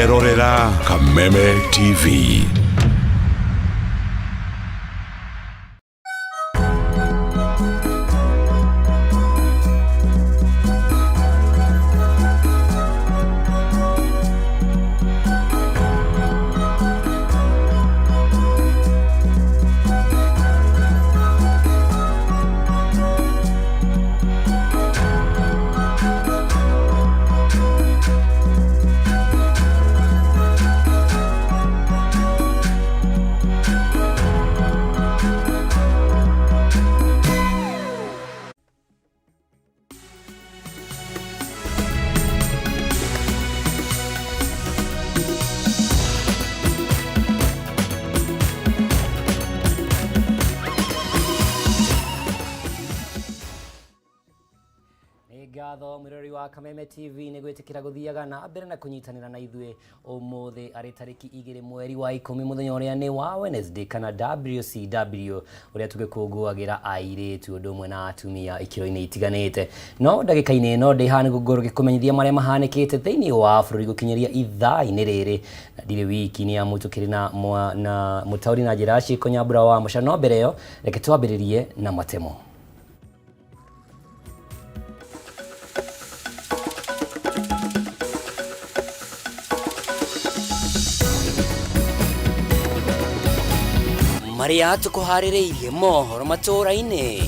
Ũrerorera Kameme TV. Nĩ ngatho mwĩroreri wa Kameme TV nĩ gwĩtĩkĩra gũthiaga na mbere na kũnyitanĩra na ithuĩ ũmũthĩ arĩ tarĩki 2 mweri wa 10 mũthenya ũrĩa nĩ wa Wednesday kana WCW ũrĩa tũgĩkũngũagĩra airĩtu ũndũ ũmwe na atumia ikĩro-inĩ itiganĩte. No ndagĩka-inĩ ĩno ndĩ haha nĩguo ngorwo ngĩkũmenyithia marĩa mahanĩkĩte thĩinĩ wa bũrũri gũkinyĩria ithaa-inĩ rĩrĩ, na ndirĩ wiki nĩ amu tũkĩrĩ na na mũtaũri na njĩra ya ciĩko Nyambura wa Mũca. No mbere ĩyo reke twambĩrĩrie na matemo. Marĩa tũkũharĩrĩirie mohoro matũũra-inĩ.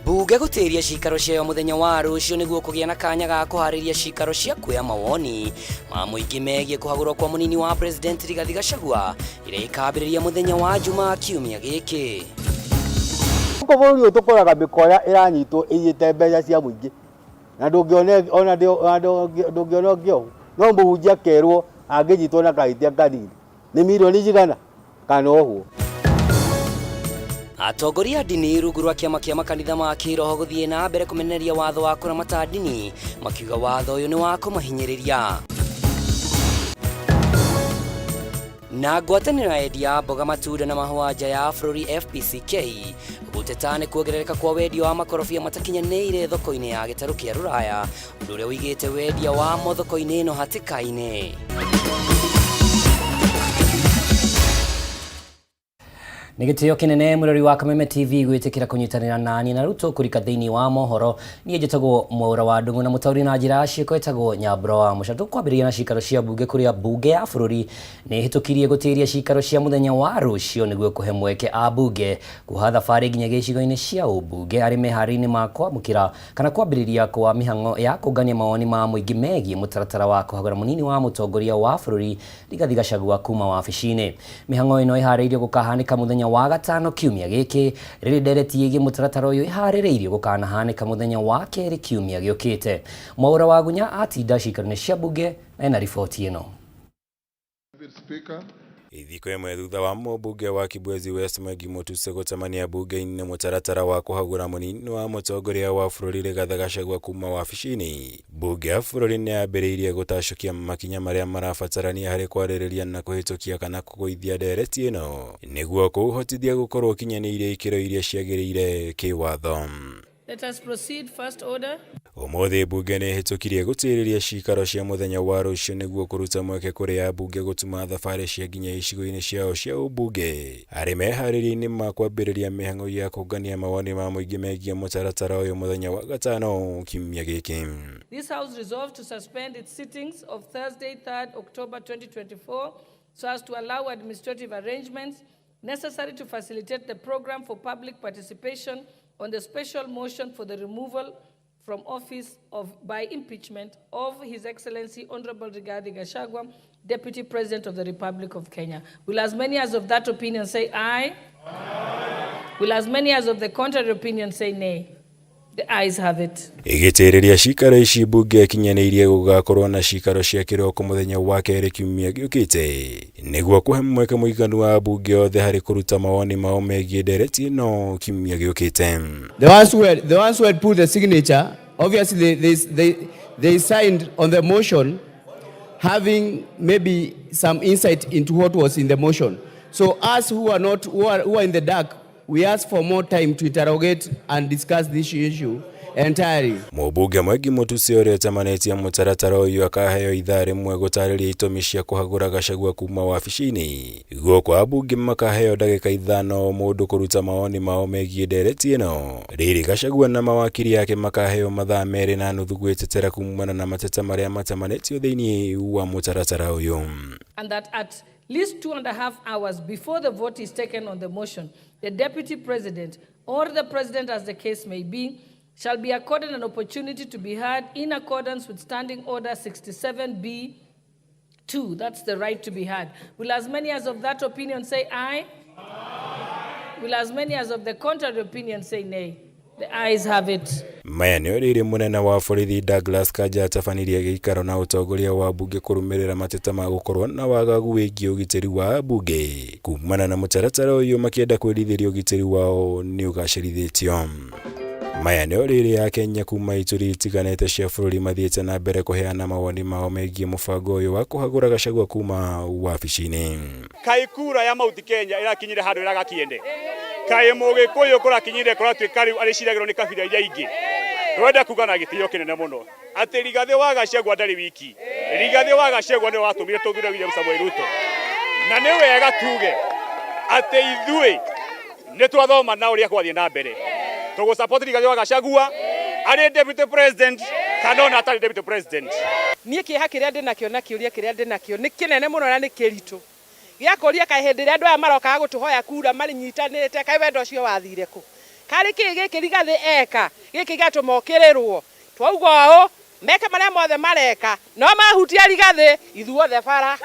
Bunge gũtĩria cikaro ciayo mũthenya wa rũciũ nĩguo kũgĩa na kanya ga kũharĩria cikaro cia kuoya mawoni ma mũingĩ megiĩ kũhagũrwo kwa mũnini wa President Rigathi Gachagua ĩrĩa ĩkambĩrĩria mũthenya wa Jumaa kiumia gĩkĩ. Gũkũ bũrũri ũyũ tũkoraga mĩkora ĩranyitwo ĩiyĩte mbeca cia mũingĩ na ndũngĩona ona ndũngĩona ũngĩohwo no mũhunjia akerwo angĩnyitwo na kahĩtia kanini nĩ mirioni cigana kana ohwo. Atongoria a ndini rungu rwa kĩama kĩa makanitha ma kĩroho gũthiĩ na mbere kũmenereria watho wa kũramata ndini makiuga watho ũyũ nĩ wa kũmahinyĩrĩria. Na ngwatanĩro ya endia a mboga, matunda na mahũa nja ya bũrũri FPCK gũteta nĩ kuongerereka kwa wendia wa makorobia matakinyanĩire thoko-inĩ ya gĩtarũ kĩa Rũraya, ũndũ ũrĩa ũigĩte wendia wamo thoko-inĩ ĩno hatĩka-inĩ. Nĩ gĩtĩo kĩnene mũrori wa Kameme TV gwĩtĩkĩra kũnyitanĩra nani na rĩu tũkũrika thĩinĩ wa mohoro. Niĩ njĩtagwo Mwaũra wa Ndung'u na mũtaũri na njĩra ya ciĩko etagwo Nyambura wa Mũca. Tũkwambĩrĩria na cikaro cia mbunge kũrĩa mbunge ya bũrũri nĩ ĩhĩtũkirie gũtĩria cikaro cia mũthenya wa rũciũ nĩguo kũhe mweke ambunge kuoha thabarĩ nginya gĩcigo-inĩ cia ũmbunge arĩ meharĩria-inĩ ma kwamũkĩra kana kwambĩrĩria kwa mĩhang'o ya kũngania mawoni ma mũingĩ megiĩ mũtaratara wa kũhagũra mũnini wa mũtongoria wa bũrũri Rigathi Gachagua kuma wabici-inĩ. Mĩhang'o ĩno ĩharĩirio gũkahanĩka mũthenya wa gatano kiumia gĩkĩ, rĩrĩ ndereti ĩgiĩ mũtaratara ũyũ ĩharĩrĩirio gũkanahanĩka mũthenya wa kerĩ kiumia gĩũkĩte. Mwaũra wa Gunya atinda ciikaro-inĩ cia mbunge na ena riboti ĩno. Thikũ ĩmwe thutha wa mũmbunge wa Kibwezi West Mwengi Mutuse gũcemania mbunge-inĩ mũtaratara wa kũhagũra mũnini wa mũtongoria wa bũrũri Rigathi Gachagua kuma wabici-inĩ, mbunge ya bũrũri nĩ yambĩrĩirie gũtacũkia makinya marĩa marabatarania harĩ kwarĩrĩria na kũhĩtũkia kana kũgũithia ndereti ĩno nĩguo kũũhotithia gũkorwo ũkinyanĩirie ikĩro iria ciagĩrĩire kĩwatho. Let us proceed. First order. Ũmũthĩ mbunge nĩ ĩhĩtũkirie gũtĩrĩria cikaro cia mũthenya wa rũciũ nĩguo kũruta mweke kũrĩ ambunge gũtuma thabarĩ cia nginya icigo-inĩ ciao cia ũmbunge arĩ meharĩria-inĩ ma kwambĩrĩria mĩhang'o ya kũngania mawoni ma mũingĩ megiĩ mũtaratara ũyũ mũthenya wa gatano kiumia gĩkĩ. This House resolved to suspend its sittings of Thursday, 3rd October 2024, so as to allow administrative arrangements necessary to facilitate the program for public participation on the special motion for the removal from office of by impeachment of His Excellency Honorable Rigathi Gachagua, Deputy President of the Republic of Kenya. Will as many as of that opinion say aye? Aye. Will as many as of the contrary opinion say nay? The ayes have it. Ĩgĩtĩrĩria cikaro ici mbunge ĩkinyanĩirie gũgakorwo na cikaro cia kĩroko mũthenya wa kerĩ kiumia gĩũkĩte nĩguo kũhe mweke mũiganu wa ambunge othe harĩ kũruta mawoni mao megiĩ ndereti ĩno kiumia gĩũkĩte. The ones who had put the signature, obviously they signed on the motion, having maybe some insight into what was in the motion. So us who are not, who are, who are in the dark, we ask for more time to interrogate and discuss this issue entirely. Mũmbunge Mwengi Mutuse ũrĩa ũtamanĩtie mũtaratara ũyũ akaheo ithaa rĩmwe gũtarĩria itũmi cia kũhagũra Gachagua kuma wabici-inĩ. Gũkũ ambunge makaheo ndagĩka 5 o mũndũ kũruta mawoni mao megiĩ ndereti ĩno. Rĩrĩ Gachagua na mawakiri ake makaheo mathaa 2.5 gwĩtetera kumana na mateta marĩa matamanĩtio thĩinĩ wa mũtaratara ũyũ. And that at least 2.5 hours before the vote is taken on the motion, the Deputy President or the President, as the case may be, shall be accorded an opportunity to be heard in accordance with Standing Order 67B 2. That's the right to be heard. Will as many as of that opinion say aye? Aye. Will as many as of the contrary opinion say nay? The ayes have it. Maya nĩ rĩrĩ mũnene wa borithi Douglas Kanja atabanirie gĩikaro na ũtongoria wa mbunge kũrũmĩrĩra mateta ma gũkorwo na wagagu wĩgiĩ ũgitĩri wa mbunge kumana na mũtaratara ũyũ makĩenda kwĩrithĩria ũgitĩri wao nĩ ũgacĩrithĩtio. Maya nĩ rĩrĩ Akenya kuma ituri itiganĩte cia bũrũri mathiĩte na mbere kũheana mawoni mao megiĩ mũbango ũyũ wa kũhagũra Gachagua kuma wabici-inĩ. Kaĩ kura ya Mount Kenya ĩrakinyire handũ ĩragakiende kaĩ mũgĩkũyũ kũrakinyire kũratuĩka rĩu arĩciragĩrwo nĩ kabira iria ingĩ. Twenda kuga na gĩtĩo kĩnene mũno atĩ Rigathĩ wa Gachagua ndarĩ wiki. Rigathĩ wa Gachagua nĩwe watũmire tũthure William Samoei Ruto, na nĩ wega tuge atĩ ithuĩ nĩ twathoma na ũrĩa kwathiĩ na mbere. Tũgũ support Rigathĩ wa Gachagua arĩ deputy president kana ona atarĩ deputy president. Niĩ kĩeha kĩrĩa ndĩnakĩo na kĩũria kĩrĩa ndĩnakĩo nĩ kĩnene mũno na nĩ kĩritũ gĩakũria kaĩ hĩndĩ ĩrĩa andũ aya marokaga gũtũhoya kura marinyitanĩte kaĩ wendo ũcio wathire kũ? Karĩ kĩ gĩkĩ Rigathĩ eka gĩkĩ gĩatũma ũkĩrĩrwo twauga ũũ meke marĩa mothe mareka no mahutia Rigathĩ ithuothe bara.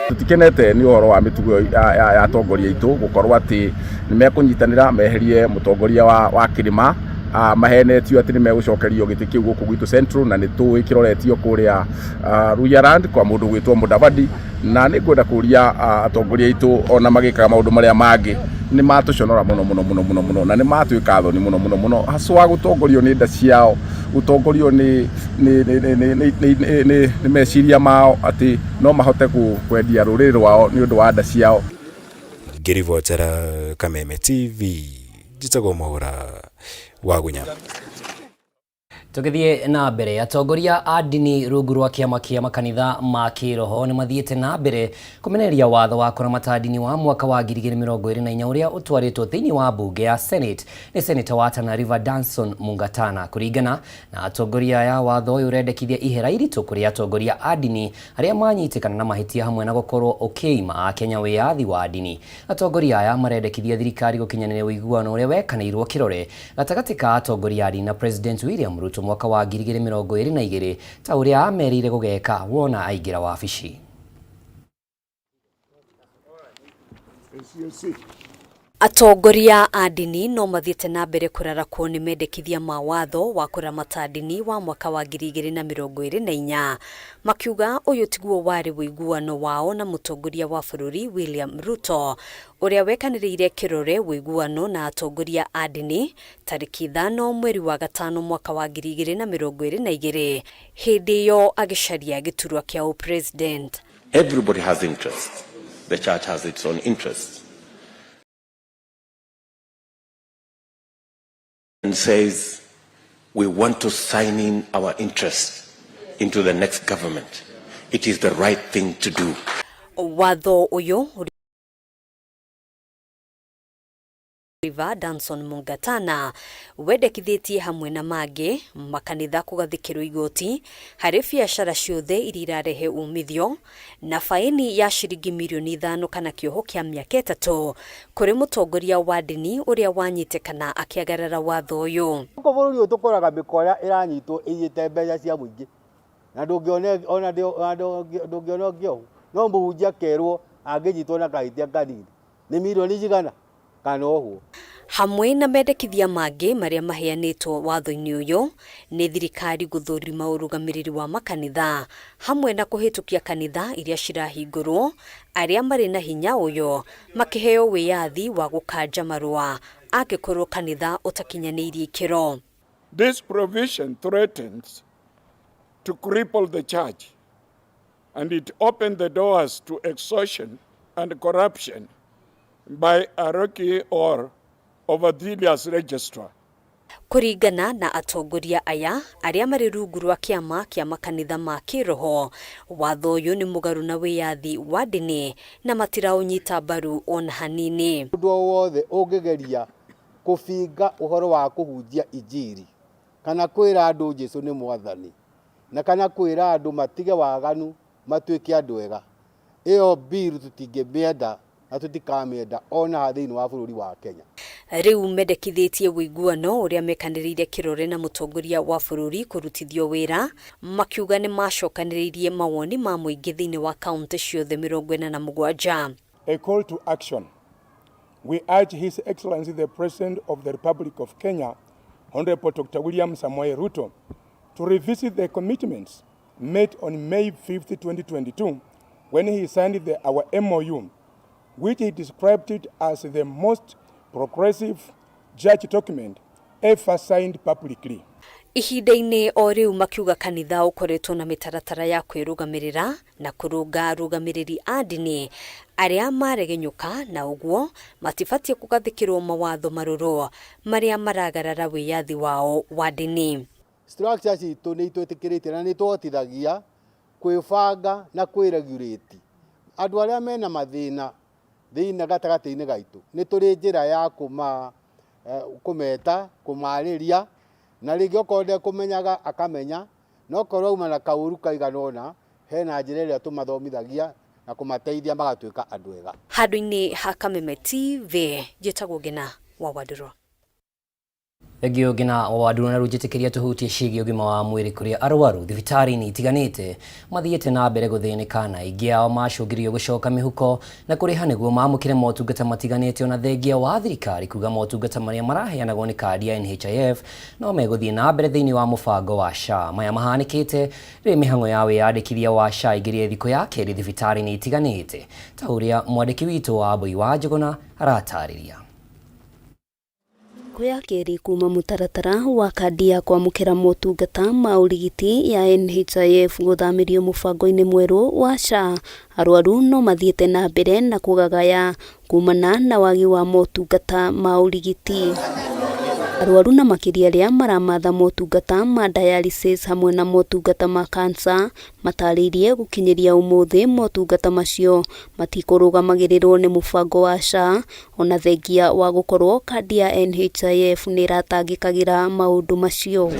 Tutikenete nĩ ũhoro wa mĩtugo ya atongoria aitũ gũkorwo atĩ nĩ mekũnyitanĩra meherie mũtongoria wa kĩrĩma mahenetio atĩ nĩ megũcokerio gĩtĩ kĩu gũkũ gwitũ Central, na nĩ tũĩ kĩroretio kũrĩa Luhyaland kwa mũndũ gwĩtwo Mudavadi. Na nĩ ngwenda kũria atongoria aitũ ona magĩkaga maũndũ marĩa mangĩ nĩ matũconora mũno mũno mũno mũno mũno na nĩ matuĩka thoni mũno mũno mũno haswa gũtongorio nĩ nda ciao, gũtongorio nĩ meciria mao atĩ no mahote kwendia rũrĩrĩ rwao nĩ ũndũ wa nda ciao. Ngĩribotera Kameme TV njĩtagwo Mwaura wa Gunya. Tũgĩthiĩ na mbere, atongoria a ndini rungu rwa kĩama kĩa makanitha ma kĩroho nĩ mathiĩte na mbere kũmenereria watho wa kũramata ndini wa mwaka wa 2024 ũrĩa ũtwarĩtwo thĩinĩ wa mbunge ya Senate nĩ Senator wa Tana River Danson Mungatana. Kũringana na atongoria aya, watho ũyũ ũrendekithia ihera iritũ kũrĩ atongoria a ndini arĩa manyitĩkana na mahĩtia hamwe na gũkorwo ũkĩima Akenya wĩyathi wa ndini. Atongoria aya marendekithia thirikari gũkinyanĩria ũiguano ũrĩa wekanĩirwo kĩrore gatagatĩ ka atongoria a ndini na President William Ruto mwaka wa 2022 ta ũrĩa amerire gũgeka wona aingĩra wabici. Atongoria a ndini no mathiĩte na mbere kũrarakwo nĩ mendekithia ma watho wa kũramata ndini wa mwaka wa 2024 makiuga ũyũ tiguo warĩ ũiguano wao na mũtongoria wa bũrũri William Ruto ũrĩa wekanĩrĩire kĩrore ũiguano na atongoria a ndini tarĩki 5 mweri wa 5 mwaka wa 2022 hĩndĩ ĩyo agĩcaria gĩturwa kĩa ũpresident. Everybody has interests. The church has its own interests. And says we want to sign in our interest into the next government. It is the right thing to do. Watho ũyũ River Danson Mungatana wendekithĩtie hamwe na mangĩ makanitha kũgathĩkĩrwo igoti harĩ biacara ciothe iria irarehe umithio na faini ya ciringi mirioni 5 kana kĩoho kĩa mĩaka 3 kũrĩ mũtongoria wa ndini ũrĩa wanyitĩkana akĩagarara watho ũyũ. Gũkũ bũrũri ũyũ tũkoraga mĩkora ĩranyitwo ĩiyĩte mbeca cia mũingĩ na ndũngĩona ona ndũngĩona ũngĩohwo no mũhunjia akerwo angĩnyitwo na kahĩtia kanini nĩ mirioni cigana kana ohwo. Hamwe na mendekithia mangĩ marĩa maheanĩtwo watho-inĩ ũyũ nĩ thirikari gũthũrima ũrũgamĩrĩri wa makanitha hamwe na kũhĩtũkia kanitha iria cirahingũrwo arĩa marĩ na hinya ũyũ makĩheo wĩyathi wa gũkanja marũa angĩkorwo kanitha ũtakinyanĩirie ikĩro. This provision threatens to cripple the church and it opened the doors to extortion and corruption by a rookie or overzealous registrar. Kũringana na atongoria aya arĩa marĩ rungu rwa kĩama kĩa makanitha ma kĩroho, watho ũyũ nĩ mũgarũ na wĩyathi wa ndini na matiraũnyita mbaru ona hanini. Mũndũ o wothe ũngĩgeria kũbinga ũhoro wa kũhunjia injiri kana kwĩra andũ Jesu nĩ mwathani na kana kwĩra andũ matige waganu matuĩke andũ ega, ĩyo bill tũtingĩmĩenda na tũtikamĩenda ona ha thĩinĩ wa bũrũri wa Kenya. Rĩu mendekithĩtie ũiguano ũrĩa mekanĩrĩire kĩrore na mũtongoria wa bũrũri kũrutithio wĩra, makiuga nĩ macokanĩrĩirie mawoni ma mũingĩ thĩinĩ wa kaunti ciothe 47. A call to action. We urge His Excellency the President of the Republic of Kenya, Honorable Dr. William Samoei Ruto, to revisit the commitments made on May 5, 2022, when he signed our MOU, which he described it as the most progressive judge document ever signed publicly. Ihinda-inĩ o rĩu makiuga kanitha ũkoretwo na mĩtaratara ya kwĩrũgamĩrĩra na kũrũnga arũgamĩrĩri a ndini arĩa maregenyũka na ũguo matibatiĩ kũgathĩkĩrwo mawatho marũrũ marĩa maragarara wĩyathi wao wa ndini. Structure citũ nĩ itwĩtĩkĩrĩtie na nĩ tũhotithagia kwĩbanga na kwĩregulate. Andũ arĩa mena mathĩna thĩinĩ gatagatĩ-inĩ gaitũ nĩ tũrĩ njĩra ya kũmeta, kũmarĩria, na rĩngĩ okorwo ndekũmenyaga akamenya, na okorwo auma na kaũru kaigana ũna, hena njĩra ĩrĩa tũmathomithagia na kũmateithia magatuĩka andũ ega. Handũ-inĩ ha Kameme TV, njĩtagwo Ngina wa Wandũrũ. Thengio Ngina wa Wandũrũ, na rĩu njĩtĩkĩria tũhutie ciĩgiĩ ũgima wa mwĩrĩ kũrĩa arwaru thibitarĩ-inĩ itiganĩte mathiĩte na mbere gũthĩnĩka na aingĩ ao macũngĩrĩirio gũcoka mĩhuko na kũrĩha nĩguo mamũkĩre motungata matiganĩte, ona thengia wa thirikari kuga motungata marĩa maraheanagwo nĩ kandi ya NHIF no megũthiĩ na mbere thĩinĩ wa mũbango wa SHA. Maya mahanĩkĩte rĩrĩa mĩhang'o ya wĩyandĩkithia wa SHA ĩingĩrire thikũ ya kerĩ thibitarĩ-inĩ itiganĩte, ta ũrĩa mwandĩki witũ wa Mbui wa Njũgũna aratarĩria. Thikũ ya kerĩ kuma mũtaratara wa kandi ya kwamũkĩra motungata ma ũrigiti ya NHIF gũthamĩrio mũbango-inĩ mwerũ wa SHA, arwaru no mathiĩte na mbere na kũgagaya kumana na wagi wa motungata ma ũrigiti. Arwaru na makĩria arĩa maramatha motungata ma dialysis hamwe na motungata ma cancer matarĩirie gũkinyĩria ũmũthĩ motungata macio matikũrũgamagĩrĩrwo nĩ mũbango wa SHA, ona thengia wa gũkorwo kandi ya NHIF nĩ ĩratangĩkagĩra maũndũ macio.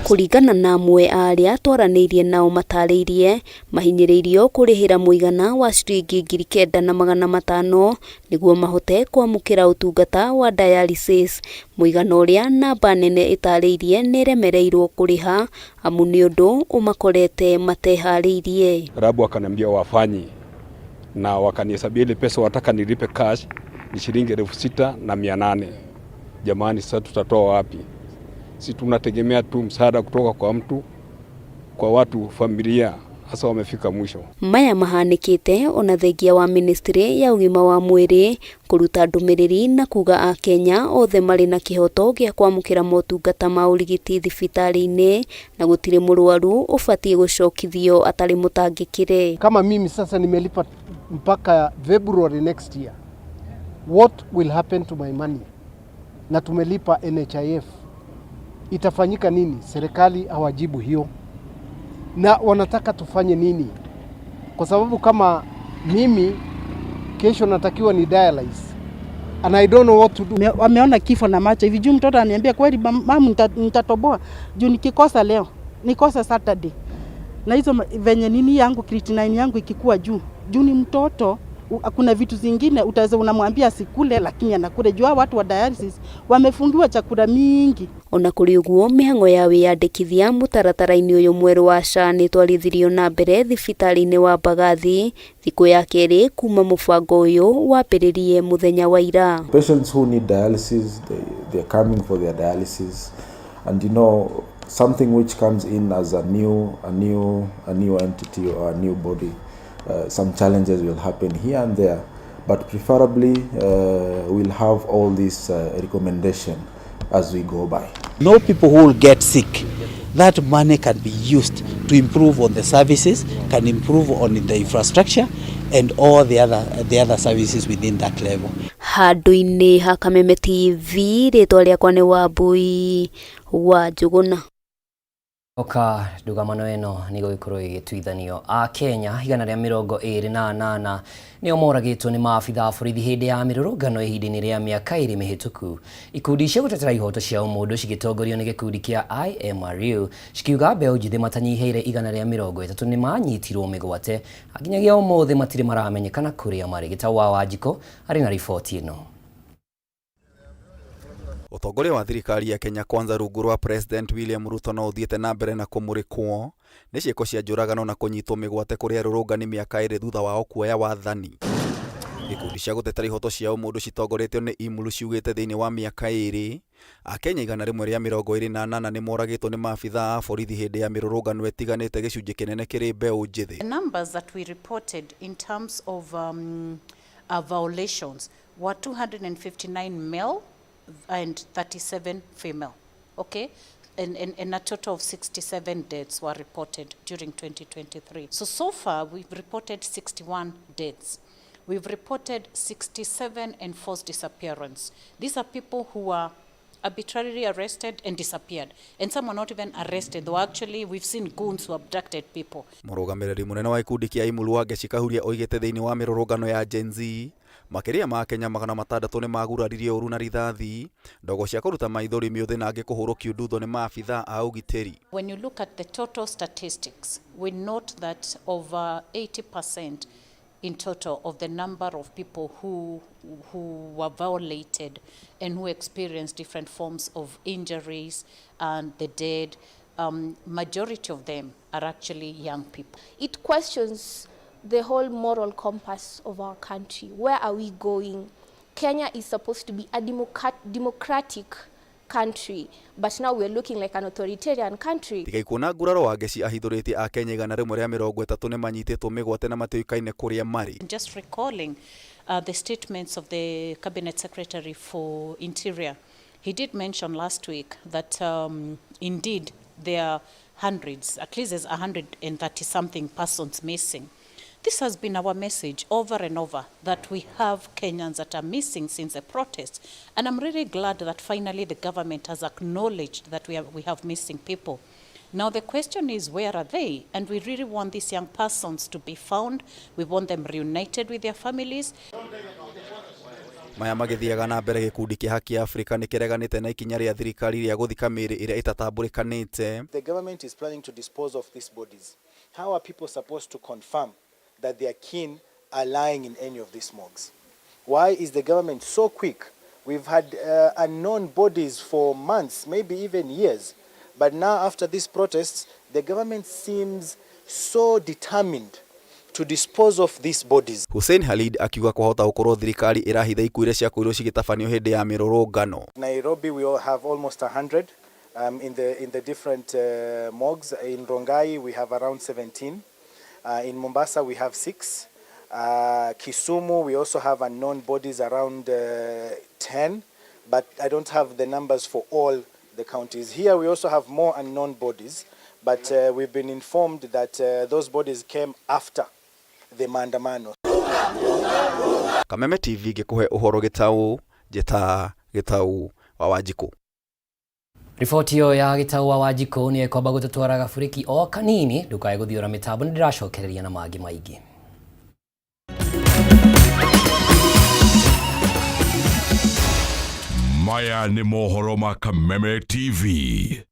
Kũringana na amwe a arĩa twaranĩirie nao matarĩirie mahinyĩrĩirio kũrĩhĩra mũigana wa ciringi 9,500 nĩguo mahote kwamũkĩra ũtungata wa dialysis, mũigana ũrĩa namba nene ĩtarĩirie nĩ ĩremereirwo kũrĩha amu nĩ ũndũ ũmakorete mateharĩirie. Rabu wakaniambia wafanyi na wakanihesabia ile pesa wataka nilipe cash ni shilingi 6,800. Jamani, sasa tutatoa wapi? Si tunategemea tu msaada kutoka kwa mtu, kwa watu, familia hasa wamefika mwisho. Maya mahanĩkĩte ona thengia wa ministry ya ũgima wa mwĩrĩ kũruta ndũmĩrĩri na kuga akenya othe marĩ na kĩhoto gĩa kwamũkĩra motungata ma ũrigiti thibitarĩ-inĩ na gũtirĩ mũrwaru ũbatiĩ gũcokithio atarĩ mũtangĩkĩre. Kama mimi sasa nimelipa mpaka February next year, what will happen to my money? Na tumelipa NHIF, itafanyika nini? Serikali hawajibu hiyo, na wanataka tufanye nini? Kwa sababu kama mimi kesho natakiwa ni dialyze and I don't know what to do. Wameona kifo na macho hivi juu mtoto ananiambia kweli mamu nitatoboa juu nikikosa leo nikosa Saturday na hizo venye nini yangu creatinine yangu ikikuwa juu juu ni mtoto, kuna vitu zingine utaweza unamwambia asikule lakini anakula juu watu wa dialysis wamefungiwa chakula mingi. Ona kũrĩ ũguo mĩhang'o ya wĩyandĩkithia mũtaratara-inĩ ũyũ mwerũ wa SHA nĩ ĩtwarithirio na mbere thibitarĩ-inĩ wa Mbagathi thikũ ya kerĩ kuma mũbango ũyũ wambĩrĩrie mũthenya wa ira. Patients who need dialysis, they're coming for their dialysis, and you know, something which comes in as a new entity or a new body, some challenges will happen here and there, but preferably we'll have all these recommendation as we go by. No people who will get sick, that money can be used to improve on the services, can improve on the infrastructure and all the other services within that level. Handũ-inĩ ha Kameme TV, rĩtwa rĩakwa nĩ Wambui wa Njũgũna. Oka ndugamano ĩno nĩ gũgĩkorwo ĩgĩtuithanio. A Kenya 128 nĩo moragĩtwo nĩ maabitha a borithi hĩndĩ ya mĩrũrũngano ihinda-inĩ rĩa mĩaka 2 mĩhĩtũku. Ikundi cia gũtetera ihoto cia ũmũndũ cigĩtongorio nĩ gĩkundi kĩa IMRU cikiuga mbeũ njĩthĩ matanyihĩire 130 nĩ manyitirwo mĩgwate nginyagia ũmũthĩ matirĩ maramenyekana kũrĩa marĩ. Gĩtau wa Wanjikũ arĩ na riboti ĩno. Ũtongoria wa thirikari ya Kenya Kwanza rungu rwa President William Ruto no ũthiĩte na mbere na kũmũrĩkwo nĩ ciĩko cia njũragano na kũnyitwo mĩgwate kũrĩ arũrũngani mĩaka 2 thutha wao kuoya wathani. Ikundi cia gũtetera ihoto cia ũmũndũ citongoretio nĩ IMRU ciugĩte thĩinĩ wa mĩaka 2 Akenya 128 nĩ moragĩtwo nĩ maabitha a borithi hĩndĩ ya mĩrũrũngano ĩtiganĩte, gĩcunjĩ kĩnene kĩrĩ mbeũ njĩthĩ. The numbers that we reported in terms of violations were 259 male and 37 female. Okay? And a total of 67 deaths were reported during 2023. So far, we've reported 61 deaths. We've reported 67 enforced disappearance. These are people who were arbitrarily arrested and disappeared. And some were not even arrested, though actually we've seen goons who abducted people. Mũrũgamĩrĩri mũnene wa ikundi kĩa IMRU Wangeci Kahuria oigĩte thĩinĩ wa mĩrũrũngano ya Gen Z makĩria ma Kenya 600 nĩ maguraririo ũru na rithathi, ndogo cia kũruta maithori mĩũthĩ na angĩ kũhũrũkio ndutho nĩ maabitha a ũgitĩri. When you look at the total statistics, we note that over 80% in total of the number of people who were violated and who experienced different forms of injuries and the dead, majority of them are actually young people. It questions the whole moral compass of our country. Where are we going? Kenya is supposed to be a democratic country, but now we're looking like an authoritarian country. Tiga ikuona nguraro, Wangeci ahithũrĩtie Akenya 130 nĩ manyitĩtwo mĩgwate na matiũĩkaine kũrĩa marĩ. Just recalling the statements of the Cabinet Secretary for Interior, he did mention last week that indeed there are hundreds, at least there's 130 something persons missing. This has been our message over and over, that we have Kenyans that are missing since the protests. And I'm really glad that finally the government has acknowledged that we have missing people. Now the question is, where are they? And we really want these young persons to be found. We want them reunited with their families. Maya magĩthiaga na mbere, gĩkundi kĩa Haki Afrika nĩ kĩreganĩte na ikinya rĩa thirikari rĩa gũthika mĩĩrĩ ĩrĩa ĩtatambũrĩkanĩte. The government is planning to dispose of these bodies. How are people supposed to confirm that their kin are lying in any of these morgues? Why is the government so quick? We've had unknown bodies for months, maybe even years. But now, after these protests, the government seems so determined to dispose of these bodies. Hussein Khalid akiuga kwahota gũkorwo thirikari ĩrahitha ikuũ iria ciakorirwo cigĩtabanio hĩndĩ ya mĩrũrũngano. Nairobi, we all have almost 100 in the different morgues. In Rongai, we have around 17. In Mombasa, we have six. Kisumu, we also have unknown bodies around 10, but I don't have the numbers for all the counties. Here, we also have more unknown bodies, but we've been informed that those bodies came after the maandamano. Kameme TV ngĩkũhe ũhoro gĩtaũ njĩta Gĩtaũ wa Wanjikũ. Riboti ĩyo ya Gĩtaũ wa Wanjikũ nĩ ĩkwamba gũtũtwara gaburiki o kanini. Ndũkae gũthiũra mĩtambo, nĩ ndĩracokereria na mangĩ maingĩ. Maya nĩ mohoro ma Kameme TV.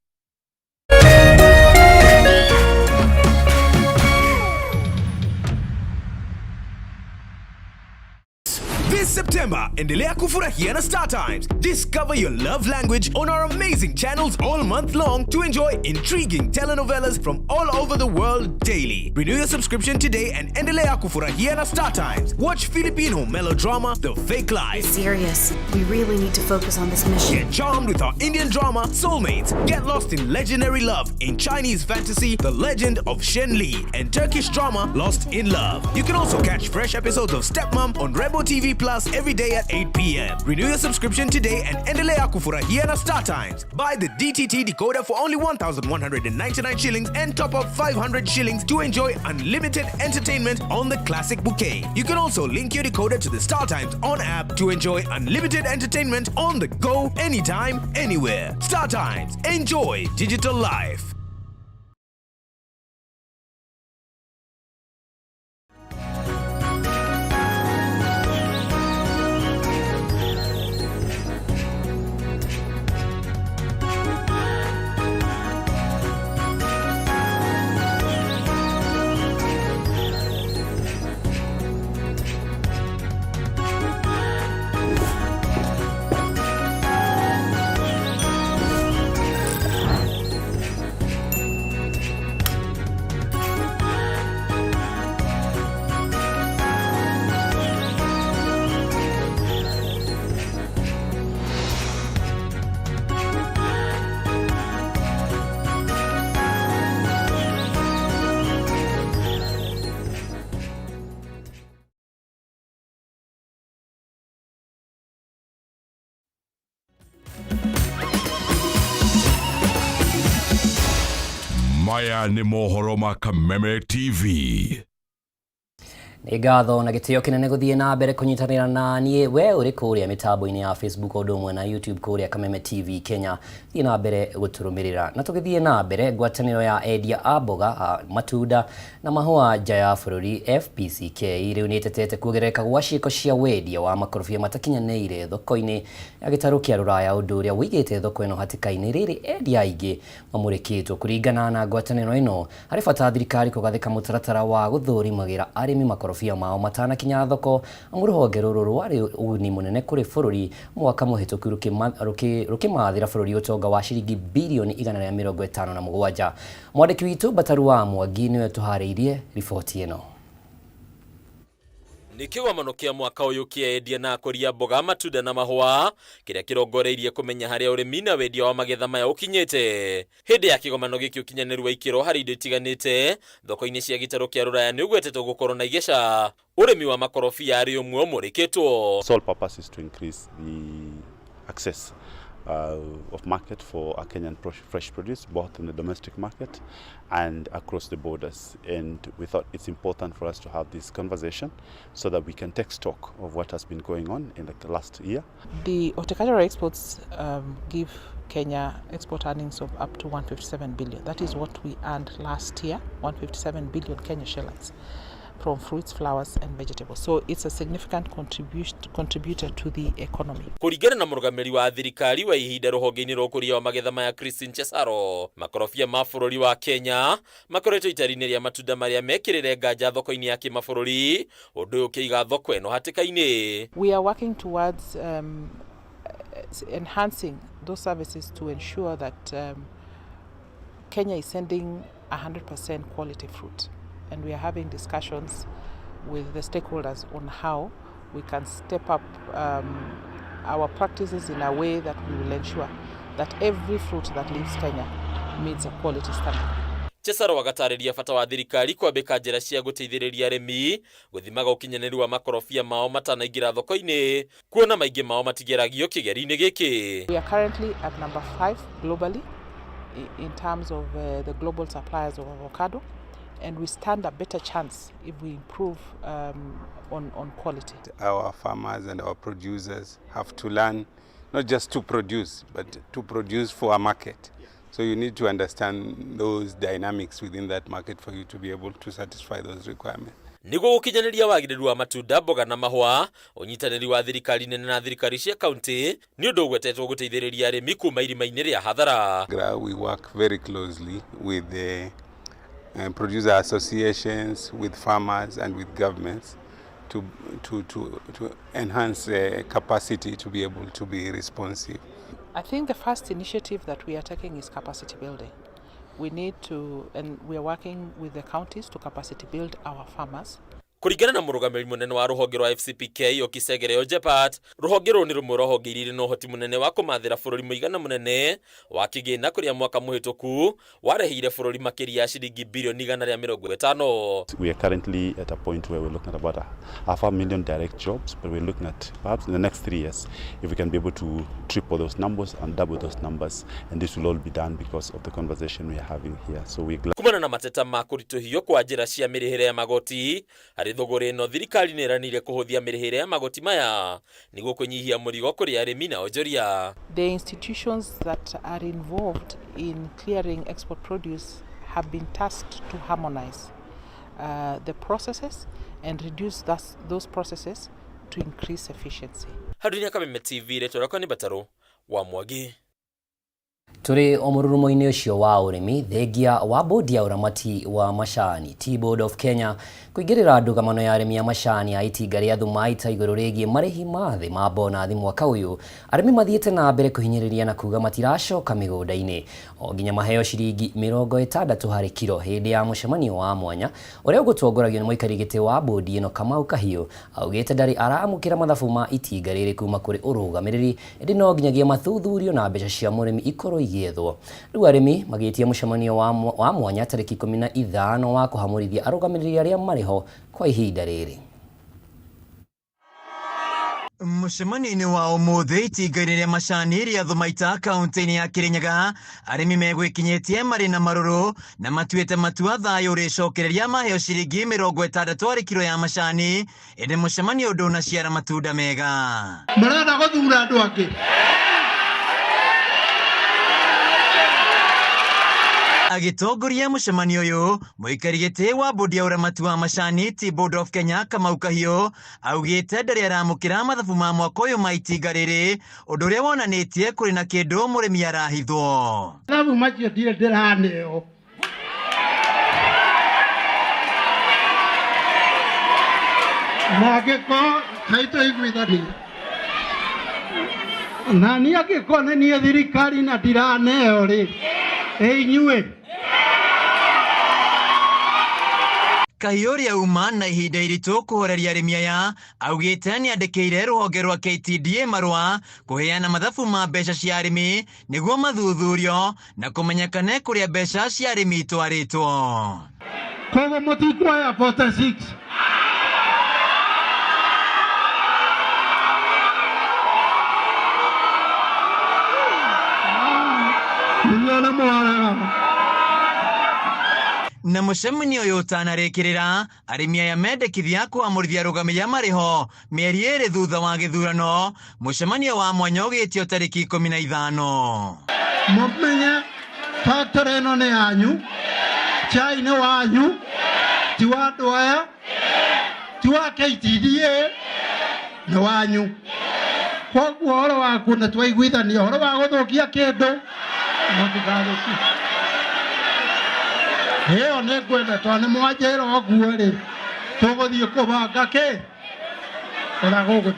This September, endelea kufurahia na Star Times. Discover your love language on our amazing channels all month long to enjoy intriguing telenovelas from all over the world daily. Renew your subscription today and endelea kufurahia na Star Times. Watch Filipino melodrama The Fake Life. Serious. We really need to focus on this mission. Get charmed with our Indian drama Soulmates. Get lost in legendary love in Chinese fantasy The Legend of Shen Li and Turkish drama Lost in Love. You can also catch fresh episodes of Stepmom on Rebel TV Plus every every day at 8 p.m. Renew your subscription today and endelea kufurahia na Star Times. Buy the DTT decoder for only 1,199 shillings and top up 500 shillings to enjoy unlimited entertainment on the classic bouquet. You can also link your decoder to the Star Times on app to enjoy unlimited entertainment on the go, anytime, anywhere. Star Times. Enjoy digital life. Maya nĩ mohoro ma Kameme TV. Nĩ ngatho na gĩtĩo kĩnene gũthiĩ na mbere kũnyitanĩra na niĩ we ũrĩ kũrĩa mĩtambo-inĩ ya Facebook o ũndũ ũmwe na YouTube kũrĩa Kameme TV Kenya. Thiĩ na mbere gũtũrũmĩrĩra. Na tũgĩthiĩ na mbere, ngwatanĩro ya endia a mboga, matunda na mahũa nja ya bũrũri FPCK rĩu nĩ ĩtetete kuongerereka gwa ciĩko cia wendia wa makorobia matakinyanĩire thoko-inĩ ya gĩtarũ kĩa rũraya, ũndũ ũrĩa ũigĩte thoko ĩno hatĩka-inĩ rĩrĩ endia aingĩ mamũrĩkĩtwo. Kũringana na ngwatanĩro ĩno, harĩ bata thirikari kũgathĩka mũtaratara wa gũthũrimagĩra arĩmi makorobia mao matanakinya thoko, amu rũhonge rũrũ rwarĩ ũguni mũnene kũrĩ bũrũri mwaka mũhĩtũku rũkĩmathĩra bũrũri ũtonga wa ciringi birioni 157. Mwandĩki witũ Bataru wa Mwangi nĩwe tũharĩirie riboti ĩno. Nĩ kĩgomano kĩa mwaka ũyũ kĩa endia na akũria mboga, matunda na mahũa kĩrĩa kĩrongoreirie kũmenya harĩa ũrĩmi na wendia wa magetha maya ũkinyĩte. Hĩndĩ ya kĩgomano gĩkĩ ũkinyanĩru wa ikĩro harĩ indo itiganĩte thoko-inĩ cia gĩtarũ kĩa rũraya nĩ ũgwetetwo gũkorwo na igeca. Ũrĩmi wa makorobia arĩ ũmwe ũmũrĩkĩtwo. Sole purpose is to increase the access of market for our Kenyan fresh produce, both in the domestic market and across the borders. And we thought it's important for us to have this conversation so that we can take stock of what has been going on in the last year. The horticultural exports give Kenya export earnings of up to 157 billion. That is what we earned last year, 157 billion Kenya shillings from fruits, flowers and vegetables. So it's a significant contributor to the economy. Kũringana na mũrũgamĩrĩri wa thirikari wa ihinda rũhonge-inĩ rwa ũkũria wa magetha maya Christine Chesaro, makorobia ma bũrũri wa Kenya makoretwo itari-inĩ rĩa matunda marĩa mekĩrĩre nganja thoko-inĩ ya kĩmabũrũri, ũndũ ũyũ ũkĩiga thoko ĩno hatĩka-inĩ. We are working towards enhancing those services to ensure that Kenya is sending 100% quality fruit. And we are having discussions with the stakeholders on how we can step up our practices in a way that we will ensure that every fruit that leaves Kenya meets a quality standard. Chesaro agatarĩria bata wa thirikari kwambĩka njĩra cia gũteithĩrĩria arĩmi gũthimaga ũkinyanĩru wa makorobia mao matanaingĩra thoko-inĩ, kuona maingĩ mao matigeragio kĩgeri-inĩ gĩkĩ. We are currently at number 5 globally in terms of the global suppliers of avocado, and we stand a better chance if we improve on quality. Our farmers and our producers have to learn not just to produce, but to produce for a market. So you need to understand those dynamics within that market for you to be able to satisfy those requirements. Nĩguo gũkinyanĩria wagĩrĩru wa matunda, mboga na mahũa, ũnyitanĩri wa thirikari nene na thirikari cia kaunti nĩ ũndũ ũgwetetwo gũteithĩrĩria arĩmi kuma irima-inĩ rĩa hathara. We work very closely with the producer associations, with farmers and with governments to enhance capacity to be able to be responsive. I think the first initiative that we are taking is capacity building. We need to, and we are working with the counties to capacity build our farmers. Kũringana na mũrũgamĩrĩri mũnene wa rũhonge rwa FCPK Okisegere Ojepat, rũhonge rũrũ nĩ rũmwe rwa honge iria irĩ na ũhoti mũnene wa kũmathĩra bũrũri mũigana mũnene wa kĩgĩna kũrĩa mwaka mũhĩtũku wareheire bũrũri makĩria ya ciringi birioni 150. We are currently at a point where we're looking at about 500,000 direct jobs, but we're looking at perhaps in the next 3 years if we can be able to triple those numbers and double those numbers, and this will all be done because of the conversation we are having here. So we're glad. Kumana na mateta ma kũritũhio kwa njĩra cia mĩrĩhĩre ya magoti harĩ thũgũrĩ ĩno, thirikari nĩ ĩranĩire kũhũthia mĩrĩhĩre ya magoti maya nĩguo kũnyihia mũrigo kũrĩ arĩmi na onjoria. The institutions that are involved in clearing export produce have been tasked to harmonize the processes and reduce those processes to increase efficiency. Handũ-inĩ Kameme TV, rĩtwa rĩakwa nĩ Batarũ wa Mwangi. Tũrĩ o mũrurumo-inĩ ũcio wa ũrĩmi, thengia wa bodi ya ũramati wa macani Tea Board of Kenya kũingĩrĩra ndũgamano ya arĩmi a macani a itinga rĩa Thumaita igũrũ rĩgiĩ marĩhi ma thĩ ma bonathi mwaka ũyũ, arĩmi mathiĩte na mbere kũhinyĩrĩria na kuga matiracoka mĩgũnda-inĩ o nginya maheo ciringi 60 harĩ kiro hĩndĩ ya mũcemanio wa mwanya ũrĩa ũgũtongoragio nĩ mũikari gĩtĩ wa bodi ĩno Kamau Kahiũ. Augĩte ndarĩ aramũkĩra mathabu ma itinga rĩrĩ kuma kũrĩ ũrũgamĩrĩri, ĩndĩ no nginyagia mathuthurio na mbeca cia mũrĩmi ikorwo igĩethwo. Rĩu arĩmi magĩtia mũcemanio wa mwanya tarĩki 15 wa kũhamũrithia arũgamĩrĩri arĩa marĩ ho kwa ihinda rĩrĩ. Mũcemanio-inĩ wa ũmũthĩ itinga-inĩ rĩa macani rĩa Thumaita kaunti-inĩ ya Kirinyaga, arĩmi megwĩkinyĩtie marĩ na marũrũ na matuĩte matua thayũ ũrĩcokereria maheo ciringi 60 harĩ kiro ya macani, ĩndĩ mũcemanio ndũnaciara matunda mega. Marenda gũthura andũ angĩ. Agĩtongoria mũcemanio ũyũ, mũikari gĩtĩ wa bodi ya ũramati wa macani Tea Board of Kenya Kamau Kahiũ augĩte ndarĩ aramũkĩra mathabu ma mwaka ũyũ ma itinga rĩrĩ, ũndũ ũrĩa wonanĩtie kũrĩ na kĩndũ mũrĩmi arahithwo. Mathabu macio ndirĩ ndĩraneo. Na angĩkorwo kaĩ tũiguithanie na niĩ angĩkorwo nĩ niĩ thirikari na ndiraneo rĩ, ĩ inyuĩ. Kahiũ ũrĩa uma na ihinda iritũ kũhoreria arĩmi aya augĩte nĩandĩkĩire rũhonge rwa KTDA marũa kũheana mathabu ma mbeca cia arĩmi nĩguo mathuthurio na kũmenyekane kũrĩa mbeca cia arĩmi itwarĩtwo. Koguo mũtikuoya 46. Na mũcemanio ũyũ ũtanarĩkĩrĩra, arĩmi aya mendekithia kũamũrithia arũgamĩrĩri arĩa marĩ ho mĩeri 2 thutha wa gĩthurano, mũcemanio wa mwanya ũgĩtio tarĩki 15. Mũmenye factory ĩno nĩ yanyu, chai nĩ wanyu, ti wa andũ aya, ti wa KTDA, nĩ wanyu. Koguo ũhoro waku nĩ twaiguithania, ũhoro wa gũthũkia kĩndũ mũtigathũkie. Ĩyo nĩ ngwenda tondũ nĩ mwanjĩra ũguo rĩ, tũgũthiĩ kũbanga kĩ ũrĩa gũgũthiĩ.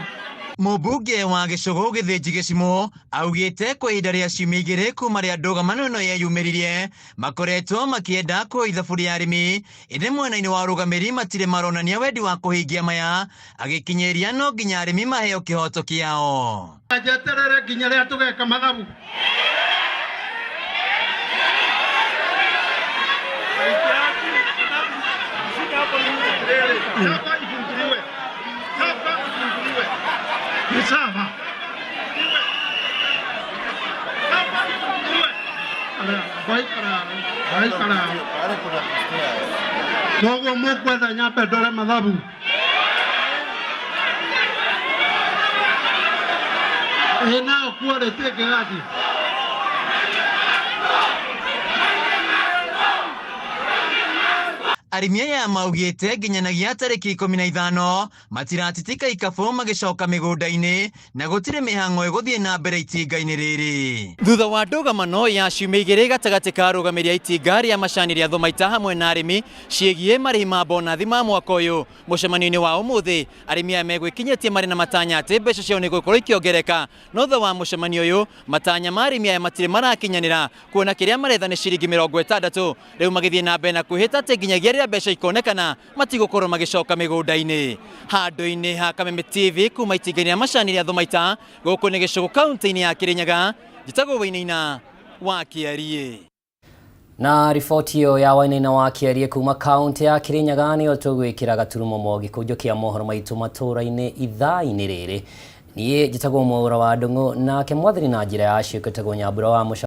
Mũmbunge wa Gĩcũgũ Gĩthĩnji Gĩcimũ augĩte kwa ihinda rĩa ciumia 2 kuma rĩa ndũgamano ĩno yeyumĩririe, makoretwo makĩenda kuoya ithabu rĩa arĩmi, ĩndĩ mwena-inĩ wa ũrũgamĩrĩri matirĩ maronania wendi wa kũhingia maya, agĩkinyĩria no nginya arĩmi maheo kĩhoto kĩao. Njeterere nginya rĩrĩa tũgeka mathabu. Koguo mũkwenda nyambe ndore mathabu. Ĩ nao quality ĩngĩgathiĩ. Arĩmi aya maugĩte nginyanagia tarĩki 15 matiratitika ikabũ magĩcoka mĩgũnda-inĩ na gũtirĩ mĩhang'o ĩgũthiĩ na mbere itinga-inĩ rĩrĩ. Thutha wa ndũgamano ya ciumia 2 gatagatĩ ka arũgamĩrĩri a itinga rĩa macani rĩa Thumaita hamwe na arĩmi ciĩgiĩ marĩhi ma bonathi ma mwaka ũyũ, mũcemanio-inĩ wa ũmũthĩ arĩmi aya megwĩkinyĩtie marĩ na matanya atĩ mbeca ciao nĩ igũkorwo ikĩongereka, no thutha wa mũcemanio ũyũ matanya ma arĩmi aya matirĩ marakinyanĩra kuona kĩrĩa maretha nĩ ciringi 60. Rĩu magĩthiĩ na mbere na kwĩhĩta atĩ nginyagia rĩrĩa rĩrĩa mbeca ikonekana matigũkorwo magĩcoka mĩgũnda-inĩ. Handũ-inĩ ha Kameme TV kuma itinga-inĩ rĩa macani rĩa Thũmaita, gũkũ nĩ Gĩcũgũ kaunti-inĩ ya Kĩrĩnyaga, njĩtagwo Wainaina wa Kĩariĩ. Na riboti ĩyo ya Wainaina wa Kĩariĩ kuma kaunti ya Kĩrĩnyaga nĩyo tũgwĩkĩra gaturumo mogĩkũnjo kĩa mohoro maitũ matũũra-inĩ ithaa-inĩ rĩrĩ. Niĩ njĩtagwo Mwaũra wa Ndũng'ũ, nake mwathani na njĩra ya ciĩko etagwo Nyambura wa Mũca.